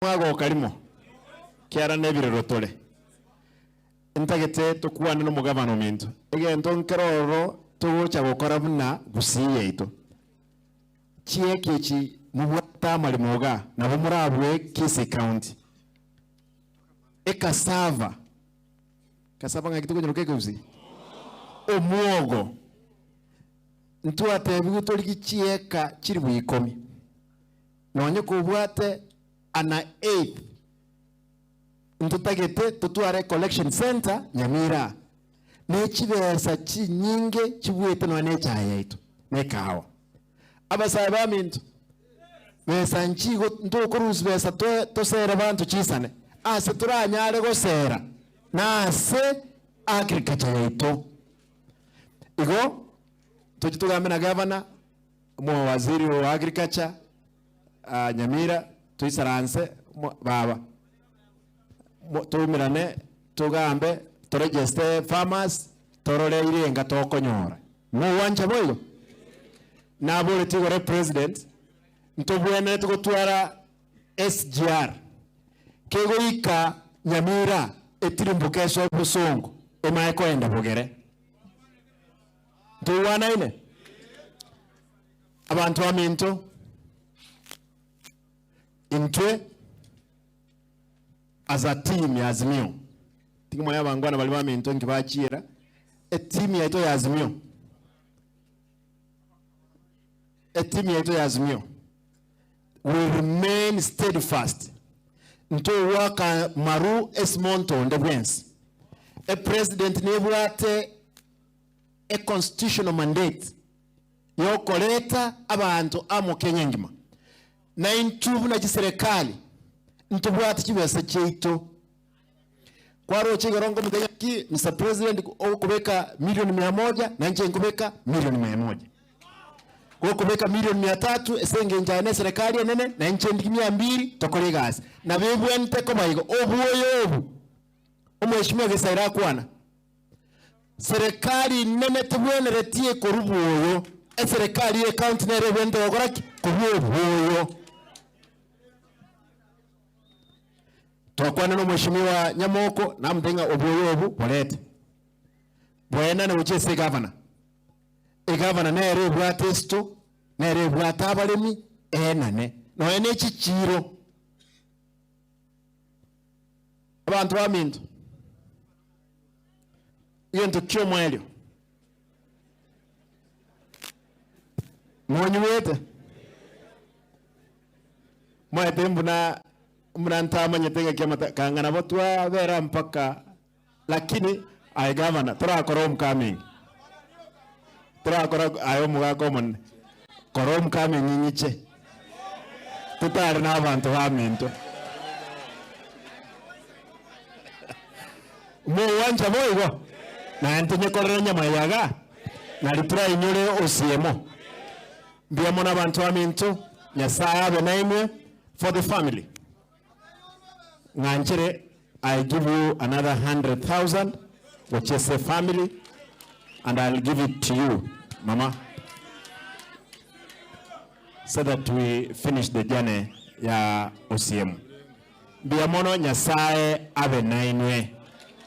Mwagoka rimo, kiara nebirero tore. Ntagete tokwane nomogabana ominto, egento nkere ororo togocha gokora buna Gusii yaito. Chieki echi mobwate amaremo igaa, nabo morabue Kisii County. Ecassava, cassava ng'aki tokonyeroka ekegusii? Omwogo, ntwatebigwe torigie chieka chilifu ikomi. Nonye kobwate an eighth, ntotagete totware collection centre Nyamira, ne chibesa chinyinge chibuete nonya ne echae yaito na ekahawa. Abasae baminto, besa nchigo ntokorusia besa toe tosere banto chisane, ase toranyare gosera nase agriculture yaito. Igo, toche togambe na gavana. Omowaziri o agriculture Nyamira toisaranse baba toumerane togambe toregeste farmers torore irenga tokonyora. Mogwancha boigo? Naboretie igoro epresident ntobwenerete gotwara SGR kegoika Nyamira etirimboke esoe bosongo emaye koenda bogere. Ntoigwanaine? Abanto baminto, intwe as a team ya Azimio, ting'omonya abangwana baria baminto inki bachiera, eteam yaito ya Azimio, eteam yaito ya Azimio we remain steadfast, ntogwaka maru ase monto onde bwensi. Epresident nebwate a constitutional mandate yokoreta abanto amo Kenya engima. Na intwe buna chiserekari ntobwate chibesa chiaito. Kwaroche igoro nkomotebia ng'aki Mister President ogokobeka milioni mia moja na inche nkobeka milioni mia moja. Gokobeka milioni mia tatu ase engencho aye na eserekari enene na inche ndigi mia mbiri tokore egasi. Nabo ebwenerete koba igo, obwoyo obu omweshimiwa Gesaira akwana. Serikali nene tebwenereti ekorwa bwoyo, eserikali ye county nere ebwenerete gokora ki? Korwa obwoyo. Twakwana na omweshimiwa Nyamoko namotebia ng'a obwoyo obo borete, boenane gochia ase egavana. Egavana nere ebwate esito, nere ebwate abaremi, eenane. Nonya ne chichiiro. Abanto baminto. Egento ki'omoerio monyigwete? Mwaete mbuna mbuna ntamanyete ng'aki amata kanga nabo twabera mpaka lakini aye gavana torakora homecoming torakora aye omogaka omonene kora homecoming ng'iche totare na abanto baminto. Mogwancha boigo? Naye ntonyekorere enyama eye iga, nari torainyore osiemo. Mbuya mono abanto baminto, Nyasae abe nainwe for the family. Ng'anchere I give you another 100,000 gochia ase efamily and I'll give it to you mama so that we finish the journey ya osiemo. Mbuya mono Nyasae abe nainwe.